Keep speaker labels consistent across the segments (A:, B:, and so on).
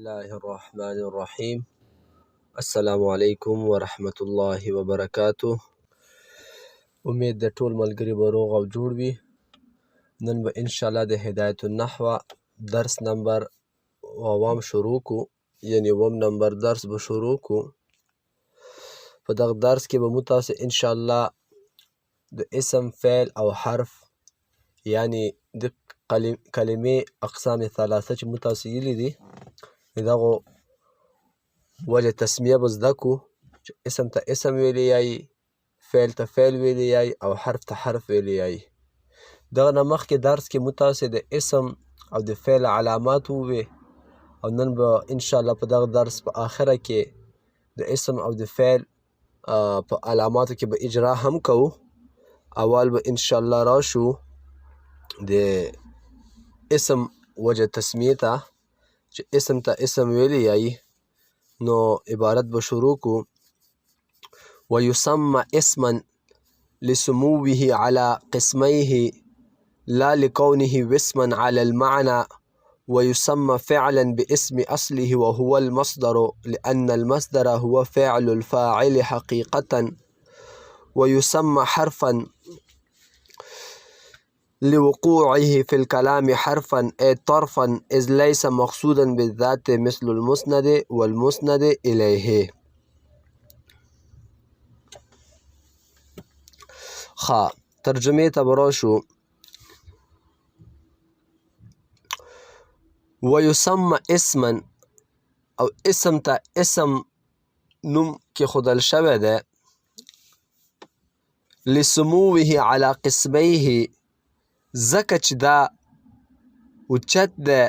A: الله الرحمن الرحیم. السلام علیکم ورحمت الله وبرکاته. امید د ټول ملګري به روغ او جوړ وي. نن به ان شاء الله د هدایت النحو درس نمبر اووم شروع کو، یعنی اووم نمبر درس به شروع کو. په دغه درس کې به مو تاسو ان شاء الله د اسم، فعل او حرف، یعنی د کلمې اقسام ثلاثه چې مو تاسو ویلي دي، دغو وجه تسمیه به زده کو، چې اسم ته اسم ویلی یایي، فعل ته فعل ویلی یایي او حرف ته حرف ویلی یایي. دغه نه مخکې درس کې مو تاسو د اسم او د فعل علامات ووې، او نن به ان شاء الله په دغه درس په آخره کې د اسم او د فعل په علاماتو کې به اجرا هم کوو. اول به ان شاء الله راشو د اسم وجه تسمیه ته، چې اسم ته اسم ویلی یایي. نو عبارت به شروع کو. ويسمى اسما لسموه على قسميه لا لكونه واسما على المعنى، ويسمى فعلا باسم أصله وهو المصدر، لأن المصدر هو فعل الفاعل حقيقة، ويسمى حرفا لوقوعه في الكلام حرفا أي طرفا، إذ ليس مقصودا بالذات مثل المسند والمسند إليه. خا ترجمه ته به راشو. ويسمى اسما، او اسم ته اسم نوم کې ښودل شوی دی، لسموه على قسميه، ځکه چې دا اوچت دی،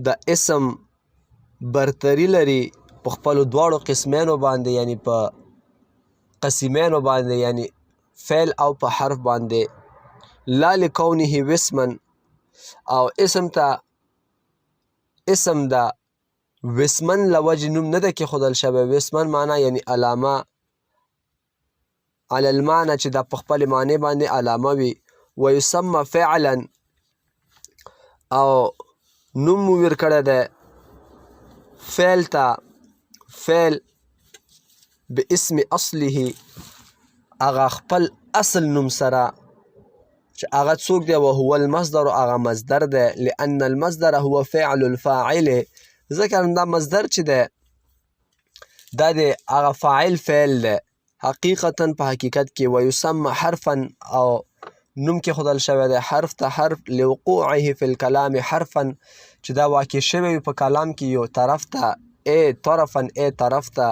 A: د اسم برتری لري په خپلو دواړو قسمینو باندې، یعنی په قسمینو باندې، یعنی فعل او په حرف باندې. لا لکونه وسما، او اسم ته اسم د وسمن له وجې نوم نه دی کېښودل شوی. وسمن معنا یعنی علامه، علی المعنی چې دا په خپلې معنی باندې علامه وي. ویسمى فعلا، او نوم مو ورکړی دی فعل ته، فعل باسم اصله، هغه خپل اصل نوم سره چې هغه څوک دی، وهو المصدر، هغه مصدر دی. لأن المصدر هو فعل الفاعل، ځکه دا مصدر چې دی دا دی هغه فاعل فعل دی حقیقتا په حقیقت کې. ویسمى حرفا، او نوم کې ښودل شوی دی حرف ته حرف، لوقوعه فی الکلام حرفا، چې دا واقع شوی وي په کلام کې یو طرف ته، ای طرفا، ای طرف ته،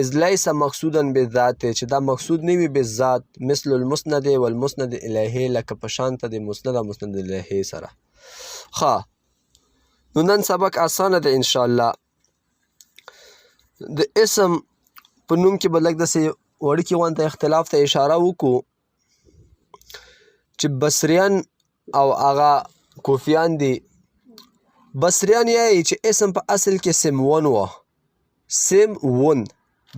A: اذ لیس مقصودا بالذات، چې دا مقصود نه وي بالذات، مثل المسند والمسند الیه، لکه په شان ته د مسند او مسند الیه سره. ښه، نو نن سبق اسانه دی ان شاء الله. د اسم په نوم کې به لږ داسې وړوکي غونته اختلاف ته اشاره وکړو، چې بصریان او هغه کوفیان دي. بصریان یایي چې اسم په اصل کې سمون و، سمون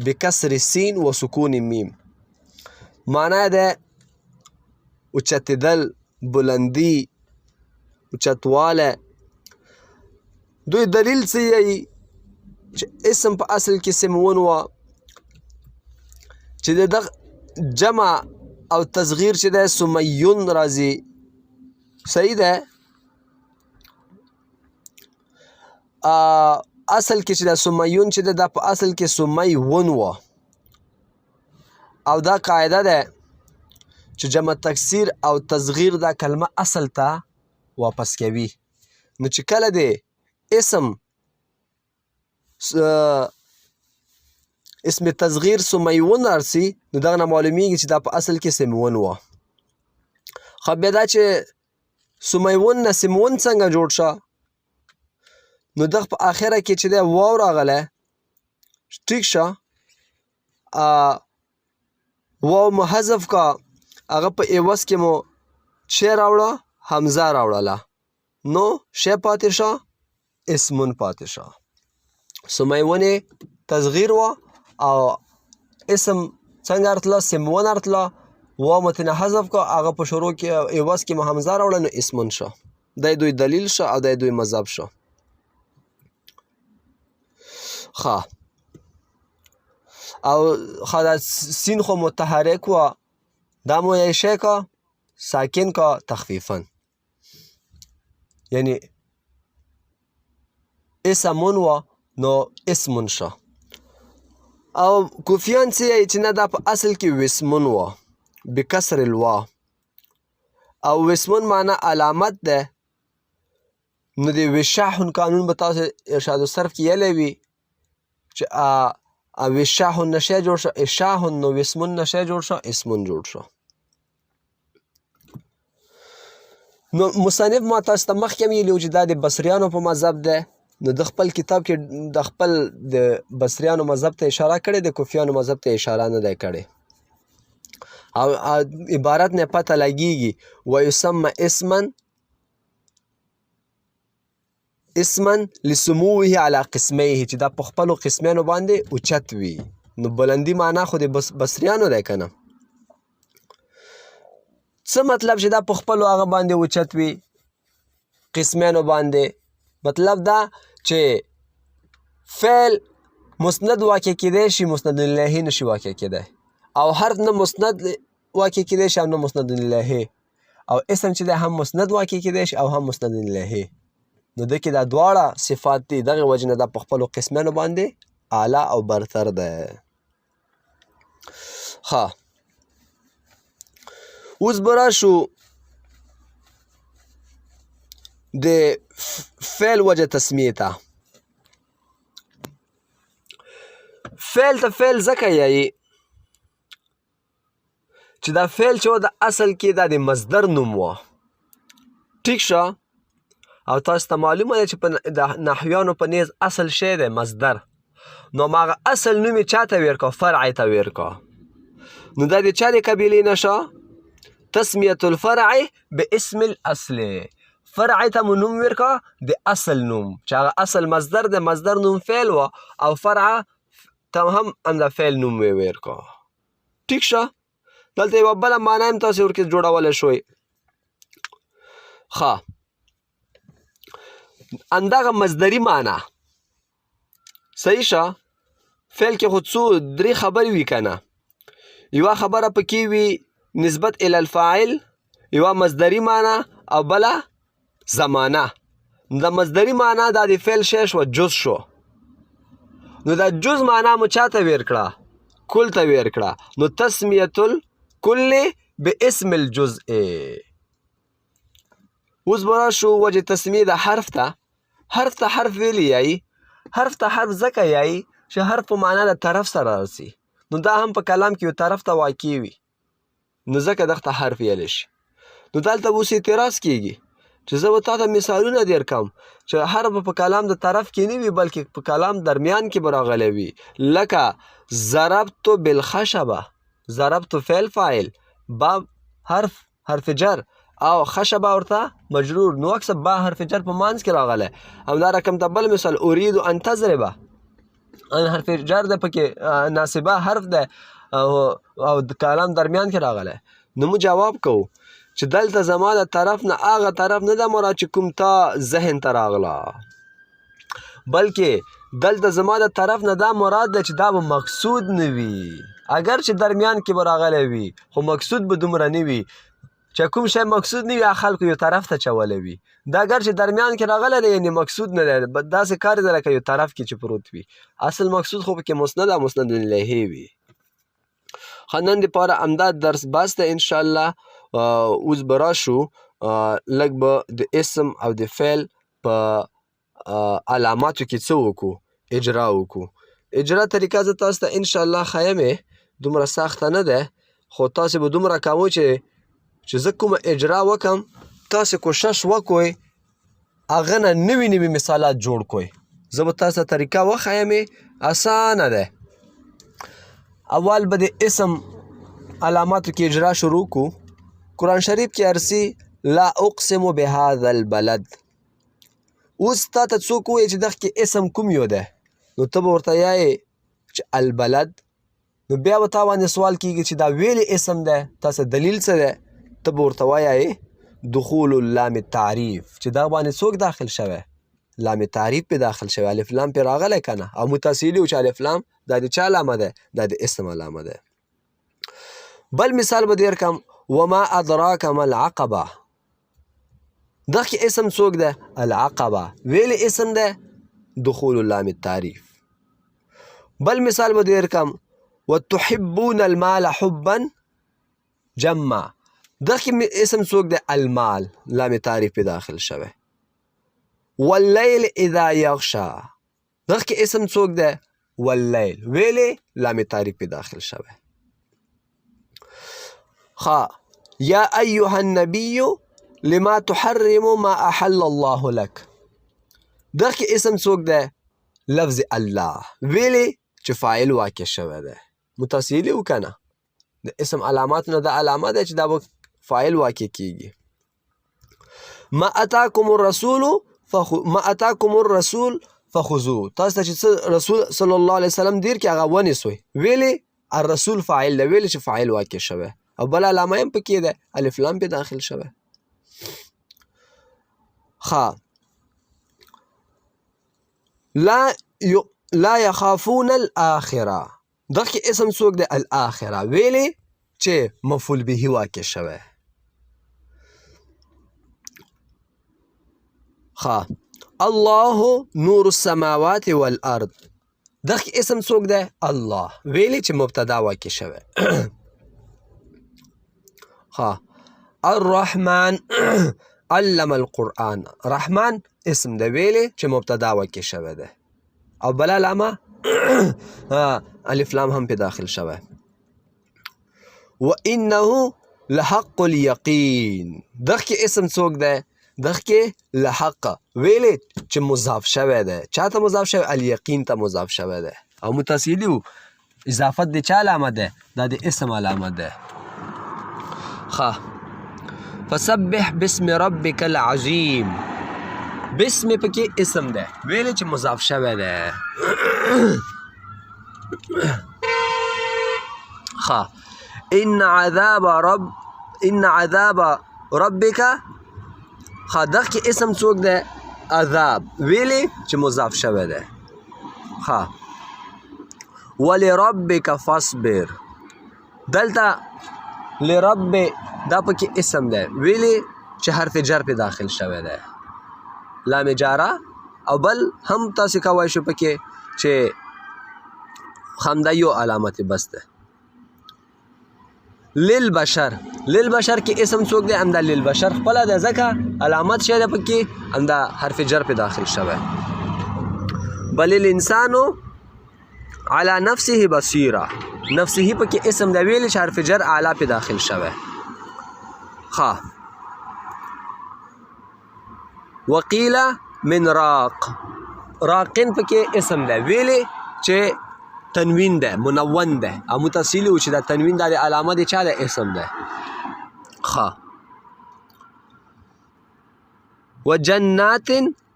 A: بکسر سین و سکون میم، معنا ده اوچتېدل، بلندي، اوچتوالی. دوی دلیل څه یایي چې اسم په اصل کې سمون و، چې د دغه جمع او تصغیر چې دی سمیون راځي. صحیح ده. اصل کې چې دا سمیون چې ده دا په اصل کې سمیون و، او دا قاعده ده چې جمع تکثیر او تصغیر دا کلمه اصل ته واپس کوي. نو چې کله دی اسم تصغیر سمیون راسي، نو دغه نه معلومیږي چې دا په اصل کې سمون و. خو بیا دا چې سمیون نه سمون څنګه جوړ شه، نو دغه په آخره کې چې دی واو راغلی، ټیک شه، واو مو حذف کا، هغه په عوض کې مو چې راوړه، همزه راوړله، نو شی پاتې شه، اسمون پاتې شه. سمیون یې تصغیر و او اسم څنګه راتله، سمون راتله، واو مو ترېنه حذف کړه، هغه په شروع کې عوض کې مو همزه راوړه، نو اسمون شه. دی دوی دلیل شه او دی دوی مذهب شه. ښه او ښه دا سین خو متحرک و، دا مو یې شی کا ساکن کا تخفیفا، یعنی اسمون و نو اسمون شو. او کوفیان څه یې چې نه دا په اصل کې وسمون و بکسر الوا، او وسمون معنا علامت ده. نو د وشاحن قانون به تاسو ارشاد الصرف کې یلی وي چې وشاحن نشه جوړ شو اشاحن، نو وسمون نشه جوړ شو اسمون جوړ شو. نو مصنف ما تاسو ته مخکې هم ویلي وو چې دا د بصریانو په مذهب دی، نو د خپل کتاب کې د خپل د بصریانو مذهب ته اشاره کړې، د کوفیانو مذهب ته اشاره نه دی کړې. او عبارت نه پته لګیږي ویسمى اسما اسما لسموه علی قسمیه، چې دا په خپلو قسمیانو باندې اوچت وي. نو بلندی معنا خو د بصریانو دی که نه؟ څه مطلب چې دا په خپلو هغه باندې اوچت وي قسمیانو باندې؟ مطلب دا چې فعل مسند واقع کېدای شي، مسند الیه نشي واقع کېدای، او حرف نه مسند واقع کېدای شي او نه مسند الیه، او اسم چې دی هم مسند واقع کېدای شي او هم مسند الیه. نو ده کې دا دواړه صفات دي، دغې وجې نه دا په خپلو قسمانو باندې اعلی او برتر دی. ښه اوس به راشو د فعل وجه تسمیه ته. فعل ته فعل ځکه یایي چې دا فعل چې و د اصل کې دا د مصدر نوم و، ټیک شه. او تاسو ته معلومه ده چې په د نحویانو په نیز اصل شی دی مصدر، نو هماغه اصل نوم یې چا ته ورکړه؟ فرع ته ورکړه. نو دا د چا د قبیلې نه شو؟ تسمیة الفرع باسم الاصل. فرع ته مو نوم ورکړه د اصل نوم، چې هغه اصل مصدر دی، مصدر نوم فعل و، او فرع ته هم همدا فعل نوم یې ورکړه. ټیک شه. دلته یوه بله معنا هم تاسې ورکې جوړولی شئ. ښه همدغه مصدري معنا صحیح شه. فعل کې خو څو درې خبرې وي که نه؟ یوه خبره پکې وي نسبت الی الفاعل، یوه مصدري معنا او بله زمانه. د مصدري معنا دا د فعل شی شو، جز شو. نو دا جز معنا مو چاته ورکړه؟ کل ته ورکړه. نو تسمیة الکل باسم الجزء. اوس به راشو وجه تسمیه د حرف ته. حرف ته حرف ویلی یایي، حرف ته حرف ځکه یایي چې حرف په معنا د طرف سره راسي، نو دا هم په کلام کې یو طرف ته واقع وي، نو ځکه دغه حرف ویلی شي. نو دلته اوس اعتراض کیږي چې زه به تا ته مثالونه درکم چې حرف په کلام د طرف کې نه وي، بلکې په کلام درمیان کې به راغلی وي. لکه ضربت بالخشبه، ضربت فعل فاعل، با حرف حرف جر او خشبه ورته مجرور، نو اکثر با حرف جر په منځ کې راغلی. همدا رقم ته بل مثال اريد ان تضربه، ان حرف جر ده پکې ناصبه حرف ده او د کلام درمیان کې راغلی. نو موږ جواب کوو چې دلته زما د طرف نه هغه طرف نه ده مراد چې کوم تا ذهن ته راغله، بلکې دلته زما د طرف نه دا مراد ده چې دا به مقصود نه وي، اگر چې درمیان کې به راغلی وي خو مقصود به دومره نه وي. چې کوم شی مقصود نه وي هغه خلکو یو طرف ته چولی وي، دا اگر چې درمیان کې راغلی دی یعنې مقصود نه دی، داسې کار دی لکه یو طرف کې چې پروت وي، اصل مقصود خو پکې مسند او مسند الیه وي. ښه نن دپاره همدا درس بس دی انشاءالله. اوس به راشو لږ به د اسم او د فعل په علاماتو کې څه وکړو، اجرا وکړو. اجرا طریقه زه تاسو ته انشاءالله ښایم، دومره سخته نه ده، خو تاسو به دومره کوئ چې زه کومه اجرا وکم تاسو کوشش وکړئ هغه نه نوي نوي مثالات جوړ کړئ. زه به تاسو ته طریقه وښایم، اسانه ده. اول به د اسم علاماتو کې اجرا شروع کو. قرآن شریف کې ارسي لا اقسم بهذا البلد. اوس تا ته څوک ووایي چې دغه کې اسم کوم یو دی، نو ته به ورته یایې چې البلد. نو بیا به تا باندې سوال کیږي چې دا ویلې اسم دی، تاسو دلیل څه دی؟ ته به ورته وایې دخول اللام التعریف، چې دا باندې څوک داخل شوی؟ لام تعریف په داخل شوی، الف لام په راغلی کنه، او متصلی چې الف لام دا د چا علامه ده؟ دا د اسم علامه ده. بل مثال به دیر کم، وما ادراک ما العقبه. دغه اسم څوک ده؟ العقبه. ویل اسم ده، دخول اللام التعریف. بل مثال به دیر کم، وتحبون المال حبا جما. دغه اسم څوک ده؟ المال، لام تعریف په داخل شوی. واللیل اذا یغشا. دغه اسم څوک ده؟ واللیل، ویلې لام تعریف په داخل شوی. خا یا ایها النبی لما تحرم ما احل الله لك. دغه اسم څوک ده؟ لفظ الله، ویلې چې فاعل واقع شوی ده، متصلی وکنه. د اسم علامات نه د علامه ده چې دا به فاعل واقع کیږي. ما اتاکم الرسول ما اتاکم الرسول فخذوه. تاسو ته چې رسول صلی الله علیه وسلم دیر کې هغه ونیسوئ، ویلې الرسول فاعل ده، ویلې چې فاعل واقع شوی، او بل علامه هم پکې ده، الف لام پې داخل شوی. خا لا يخافون الآخرة. دغه اسم څوک دی؟ الآخرة، ویلې چې مفعول به واقع شوی. خا الله نور السماوات والارض. دغه اسم څوک دی؟ الله، ویلې چې مبتدا واقع شوی. خا الرحمن علم القرآن. رحمان اسم دی، ویلې چې مبتدا واقع شوی دی، او بل علامه الف لام هم په داخل شوی. وانه لحق اليقین. دغه اسم څوک دی؟ دغه لحق، ویلې چې مضاف شوی دی. چاته مضاف شوی؟ الیقین ته مضاف شوی دی، او متصلی و. اضافت د چا علامه ده؟ دا د اسم علامه ده. خا فسبح باسم ربک العظیم. باسم پکې اسم ده، ویلې چې مضاف شوی دی. خا ان عذاب رب، ان عذاب ربک. خا دغه کې اسم څوک دی؟ عذاب، ویلې چې مضاف شوی دی. خا ولربک فاصبر. دلته لرب دا پکې اسم دی، ویلې چې حرف جر په داخل شوی دی، لام جاره. او بل هم تاسو کوی شو پکې چې همدا یو علامت بس ده. للبشر، للبشر کې اسم څوک دی؟ همدا للبشر خپله ده، ځکه علامت شی ده پکې، همدا حرف جر په داخل شوی. بل الانسان علی نفسه بصیره. نفسه پکې اسم دی، ویلې چې حرف جر اعلی په داخل شوی. خا وقیل من راق. راقن پکې اسم دی، ویلې چې تنوین ده، منون ده، او متصل و چې دا تنوین دا د علامه د چا ده؟ اسم ده. خا وجنات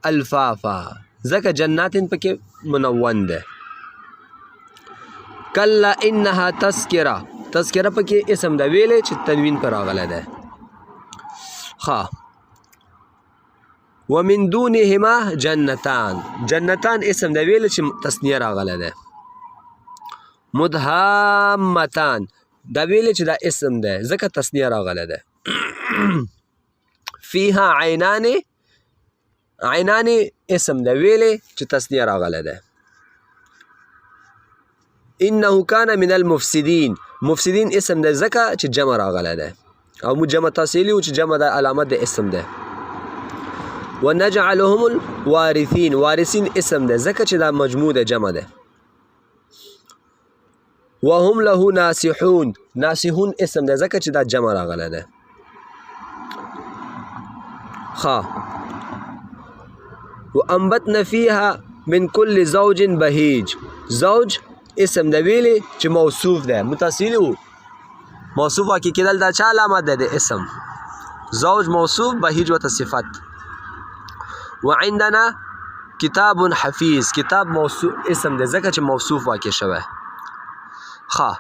A: الفافا، ځکه جنات پکې منون ده. کلا انها تذکره، تذکره پکې اسم ده، ویلې چې تنوین پر راغلی ده. خا ومن دونهما جنتان، جنتان اسم ده، ویلې چې تثنیه راغلی ده. مدهامتان، دا ویلې چې دا اسم ده، ځکه تثنیه راغلی ده. فیها عینان، عینان اسم ده، ویلې چې تثنیه راغلی ده. انه کان من المفسدین، مفسدین اسم ده، ځکه چې جمع راغلی ده، او مو جمع تاسیلی و چې جمع ده علامت ده اسم ده. ونجعلهم الوارثین، وارثین اسم ده، ځکه چې دا مجموع ده، جمع ده. وهم له ناصحون، ناصحون اسم ده، ځکه چې دا جمع راغلی ده. خا وانبتنا فيها من كل زوج بهیج، زوج اسم ده، ویلې چې موصوف ده، متصل و. موصوف واقع کېدل دا چا علامه ده؟ د اسم. زوج موصوف، بهیج وته صفت. وعندنا کتاب حفیظ، کتاب موصوف اسم ده، ځکه چې موصوف واقع شوی. خا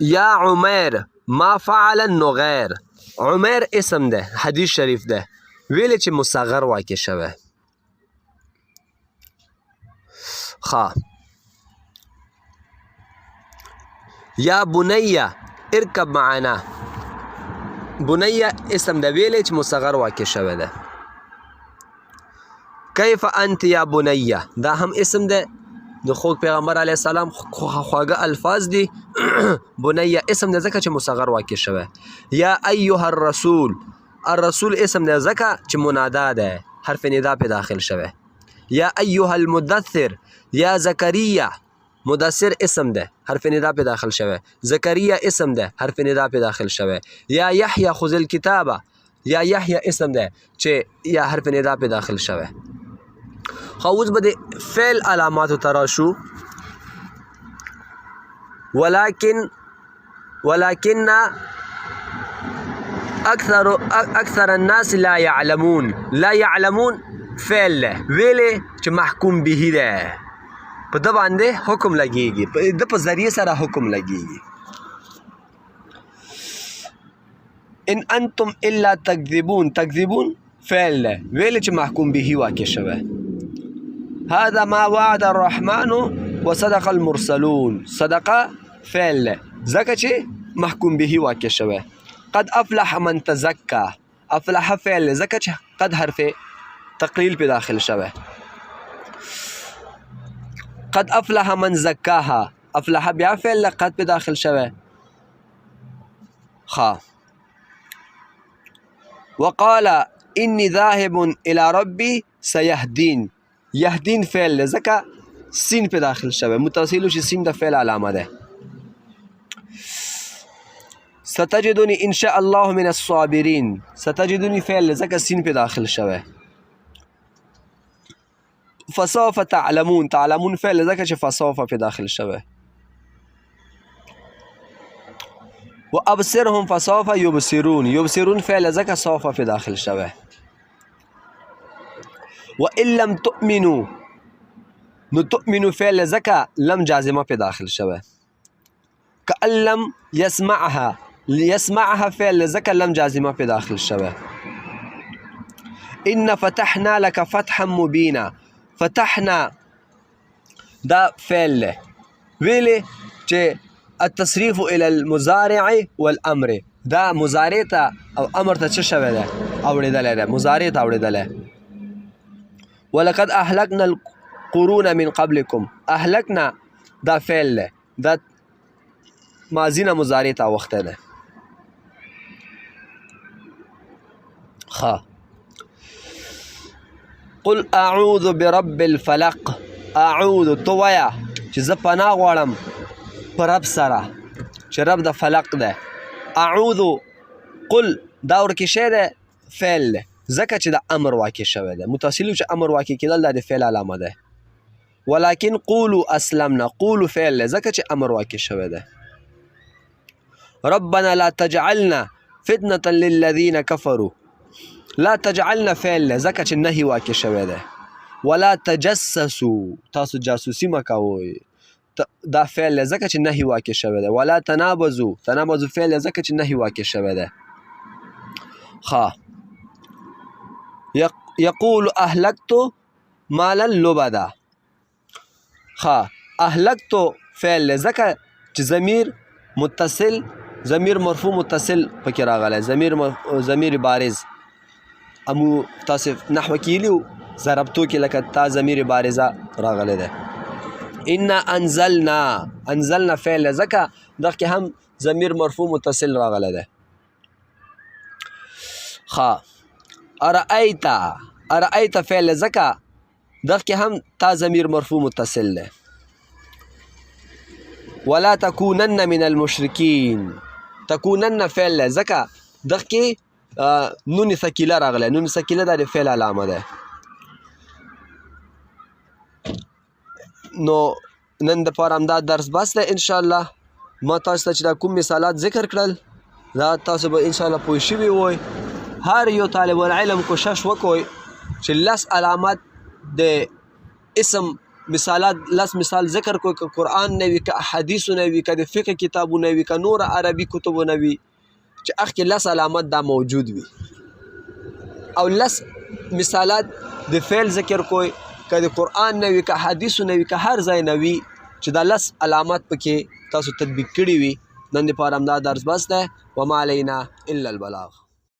A: یا عمیر ما فعل النغیر، عمیر اسم ده، حدیث شریف ده. ویلې چې مصغر واقع شوی. خا یا بنیه ارکب معنا، بنیه اسم د ویلې چې مصغر واقع شوی ده. کیف انت یا بنیه، دا هم اسم ده د خوږ پیغمبر علیه السلام خواږه الفاظ دي. بنیه اسم ده ځکه چې مصغر واقع شوی. یا ایها الرسول، الرسول اسم ده ځکه چې منادا ده، حرف ندا په داخل شوی. یا ایها المدثر، یا زکریا، مدثر اسم ده، حرف ندا په داخل شوی. زکریا اسم ده، حرف ندا په داخل شوی. یا یحیی خذ الکتابه، یا یحیی اسم ده چې یا حرف ندا په داخل شوی. خو اوس به د فعل علاماتو ته راشو. ولكن اکثر الناس لا يعلمون. لا يعلمون فعل ده، ویلې چې محکوم به ده، په ده باندې حکم لګیږي، په ده په ذریعه سره حکم لګیږي. ان انتم الا تکذبون، تکذبون فعل ده، ویلې چې محکوم به واقع شوی. هذا ما وعد الرحمن وصدق المرسلون، صدق فعل ده ځکه چې محکوم به واقع شوی. قد افلح من تزکا، افلح فعل ده ځکه چې قد حرف تقلیل په داخل شوی. قد افلح من زکاها، افلح بیا فعل ده، قد په داخل شوی. خا وقال انی ذاهب الى ربي سيهدين، يهدين فعل ده ځکه سین په داخل شوی، متصل چې سین د فعل علامه ده. ستجدني ان شاء الله من الصابرين، ستجدني فعل ده ځکه سین په داخل شوی. فسوف تعلمون، تعلمون فعل ده ځکه چې فسوف په داخل شوی. وابصرهم فسوف يبصرون، يبصرون فعل ځکه سوف په داخل شوی. وان لم تؤمنوا، نو تؤمنوا فعل ځکه لم جازمه په داخل شوی. کأن لم يسمعها، يسمعها فعل ځکه لم جازمه په داخل شوی. ان فتحنا لك فتحا مبینا، فتحنا دا فعل له ویلې چې التصریف الى المضارع والامر، دا مضارع ته او امر ته څه شوی دی؟ اوړېدلی دی، مضارع ته اوړېدلی. ولقد اهلكنا القرون من قبلكم، اهلكنا دا فعل دی، دا ماضی نه مضارع ته اوښتی دی. ښه قل اعوذ برب الفلق، اعوذ تو وایه چې زه پناه غواړم په رب سره چې رب د فلق دی. اعوذ قل دا ورکې شی دی، فعل دی ځکه چې د امر واقع شوی دی، متصل چې امر واقع کېدل دا د فعل علامه ده. ولكن قولوا اسلمنا، قولوا فعل دی ځکه چې امر واقع شوی دی. ربنا لا تجعلنا فتنة للذین كفروا، لا تجعلنا فعل دی ځکه چې نهي واقع شوی دی. ولا تجسسوا، تاسو جاسوسي مه کوئ، دا فعل دی ځکه چې نهي واقع شوی دی. ولا تنابزوا، تنابزوا فعل دی ځکه چې نهي واقع شوی دی. ښه یقول اهلکت مالا لبدا، ښه اهلکت فعل دی ځکه چې ضمیر متصل، ضمیر مرفوع متصل پکې راغلی، ضمیر بارز. امو تاسو نحو کې ویلي وو ضربتو کې لکه تا ضمیر بارزه راغلی دی. ان انزلنا، انزلنا فعل دی ځکه دغه کې هم ضمیر مرفوع متصل راغلی دی. ښه ارأیت، ارأیت فعل دی ځکه دغه کې هم تا ضمیر مرفوع متصل دی. ولا تکونن من المشرکین، تکونن فعل دی ځکه دغه کې نون ثقیله راغلی، نون ثقیله دا د فعل علامه ده. نو نن د پاره همدا درس بس دی انشاءالله. ما تاسو ته چې دا کوم مثالات ذکر کړل دا تاسو به انشاءالله پوه شوي وئ. هر یو طالب العلم کوشش وکړئ چې لس علامات د اسم مثالات، لس مثال ذکر کوئ، که قرآن نه وي، که احادیث نه وي، که د فقه کتابونه وي، که نور عربي کتبونه وي، چې هغه کې لس علامات دا موجود وي. او لس مثالات د فعل ذکر کوئ، که د قرآن نه وي، که حدیثو نه وي، که هر ځای نه وي، چې دا لس علامات پکې تاسو تطبیق کړي وي. نن دپاره همدا درس بس دی. وما علینا الا البلاغ.